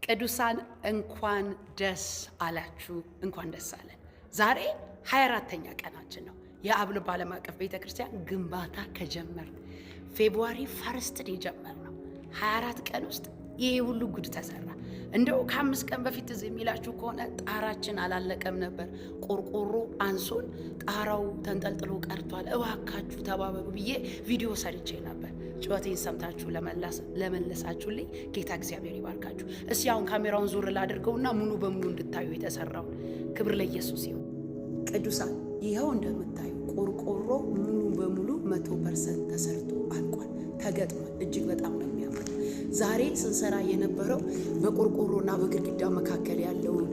ቅዱሳን እንኳን ደስ አላችሁ፣ እንኳን ደስ አለን። ዛሬ 24ተኛ ቀናችን ነው። የአብ ልብ ዓለም አቀፍ ቤተ ክርስቲያን ግንባታ ከጀመርን February 1 የጀመርነው 24 ቀን ውስጥ ይሄ ሁሉ ጉድ ተሰራ። እንደው ከ5 ቀን በፊት ትዝ የሚላችሁ ከሆነ ጣራችን አላለቀም ነበር። ቆርቆሮ አንሶን ጣራው ተንጠልጥሎ ቀርቷል። እባካችሁ ተባበሩ ብዬ ቪዲዮ ሰርቼ ነበር። ጩኸቴን ሰምታችሁ ለመለሳችሁልኝ ጌታ እግዚአብሔር ይባርካችሁ። እስኪ አሁን ካሜራውን ዞር ላድርገውና ሙሉ በሙሉ እንድታዩ የተሰራውን። ክብር ለኢየሱስ ይሁን። ቅዱሳን፣ ይኸው እንደምታዩ ቆርቆሮ ሙሉ በሙሉ 100% ተሰርቶ አልቋል፣ ተገጥሟል። እጅግ በጣም ነው የሚያምረው። ዛሬ ስንሰራ የነበረው በቆርቆሮና በግድግዳ መካከል ያለውን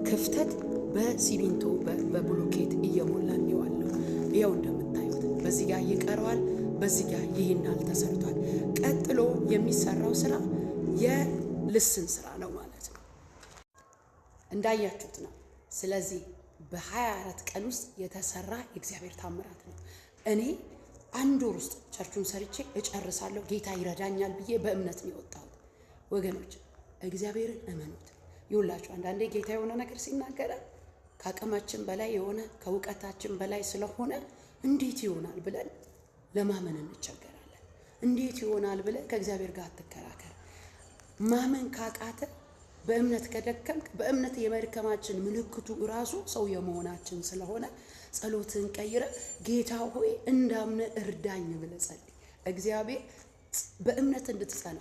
ክፍተት በሲሚንቶ በብሎኬት እየሞላን የዋለው። ይኸው እንደምታዩት በዚህ ጋር ይቀረዋል፣ በዚህ ጋር ይህናል ተሰርቷል። ቀጥሎ የሚሰራው ስራ የልስን ስራ ነው ማለት ነው። እንዳያችሁት ነው። ስለዚህ በ24 ቀን ውስጥ የተሰራ የእግዚአብሔር ታምራት ነው። እኔ አንድ ወር ውስጥ ቸርቹን ሰርቼ እጨርሳለሁ፣ ጌታ ይረዳኛል ብዬ በእምነት ነው የወጣሁት። ወገኖች፣ እግዚአብሔርን እመኑት። ይውላችሁ አንዳንዴ ጌታ የሆነ ነገር ሲናገረን ከአቅማችን በላይ የሆነ፣ ከእውቀታችን በላይ ስለሆነ እንዴት ይሆናል ብለን ለማመን እንቸገራለን። እንዴት ይሆናል ብለን ከእግዚአብሔር ጋር አትከራከር። ማመን ካቃተ፣ በእምነት ከደከምክ፣ በእምነት የመድከማችን ምልክቱ ራሱ ሰው የመሆናችን ስለሆነ ጸሎትን ቀይረ ጌታ ሆይ እንዳምን እርዳኝ ብለህ ጸልይ። እግዚአብሔር በእምነት እንድትጸና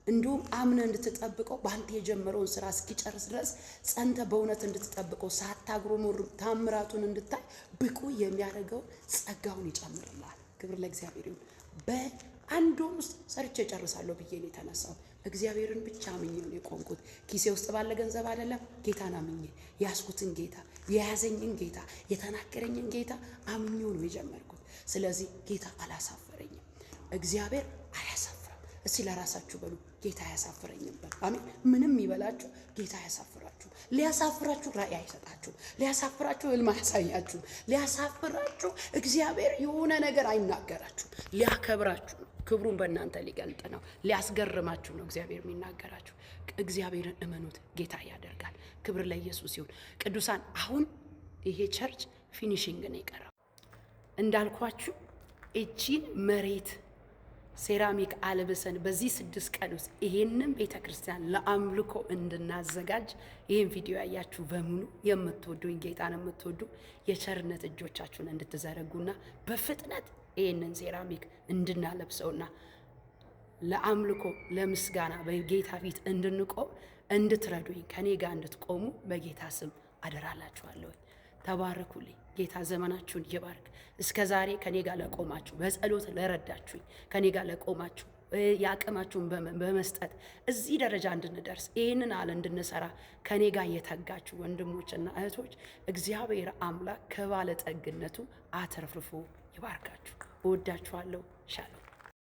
እንዲሁም አምነህ እንድትጠብቀው፣ በአንተ የጀመረውን ስራ እስኪጨርስ ድረስ ጸንተህ በእውነት እንድትጠብቀው፣ ሳታጉረመርም ታምራቱን እንድታይ ብቁ የሚያደርገውን ጸጋውን ይጨምርልሃል። ክብር ለእግዚአብሔር ይሁን። በአንድ ወር ውስጥ ሰርቼ እጨርሳለሁ ብዬ ነው የተነሳሁት። እግዚአብሔርን ብቻ አምኜ ነው የቆምኩት። ኪሴ ውስጥ ባለ ገንዘብ አይደለም። ጌታን አምኜ፣ ያዝኩትን ጌታ፣ የያዘኝን ጌታ፣ የተናገረኝን ጌታ አምኜው ነው የጀመርኩት። ስለዚህ ጌታ አላሳፈረኝም። እግዚአብሔር አያሳፍርም። እስቲ ለራሳችሁ በሉ፣ ጌታ አያሳፍረኝም በሉ። አሜን። ምንም ይበላችሁ ጌታ አያሳፍራችሁም። ሊያሳፍራችሁ ራእይ አይሰጣችሁም። ሊያሳፍራችሁ ህልም አያሳያችሁም። ሊያሳፍራችሁ እግዚአብሔር የሆነ ነገር አይናገራችሁም። ሊያከብራችሁ ነው። ክብሩን በእናንተ ሊገልጥ ነው። ሊያስገርማችሁ ነው እግዚአብሔር የሚናገራችሁ። እግዚአብሔርን እመኑት፣ ጌታ ያደርጋል። ክብር ለኢየሱስ ይሁን። ቅዱሳን፣ አሁን ይሄ church finishing ነው የቀረው። እንዳልኳችሁ እቺን መሬት ሴራሚክ አልብሰን በዚህ 6 ቀን ውስጥ ይሄንን ቤተ ክርስቲያን ለአምልኮ እንድናዘጋጅ ይህን ቪዲዮ ያያችሁ በሙሉ፣ የምትወዱኝ፣ ጌታን የምትወዱ፣ የቸርነት እጆቻችሁን እንድትዘረጉና በፍጥነት ይህንን ሴራሚክ እንድናለብሰውና ለአምልኮ ለምስጋና በጌታ ፊት እንድንቆም እንድትረዱኝ፣ ከኔ ጋር እንድትቆሙ በጌታ ስም አደራላችኋለሁ። ተባረኩልኝ። ጌታ ዘመናችሁን ይባርክ። እስከ ዛሬ ከኔ ጋር ለቆማችሁ፣ በጸሎት ለረዳችሁኝ፣ ከኔ ጋር ለቆማችሁ፣ የአቅማችሁን በመስጠት እዚህ ደረጃ እንድንደርስ፣ ይህንን አለ እንድንሰራ ከኔ ጋር የተጋችሁ ወንድሞችና እህቶች፣ እግዚአብሔር አምላክ ከባለጠግነቱ አትረፍርፎ ይባርካችሁ። እወዳችኋለሁ። ሻሎም።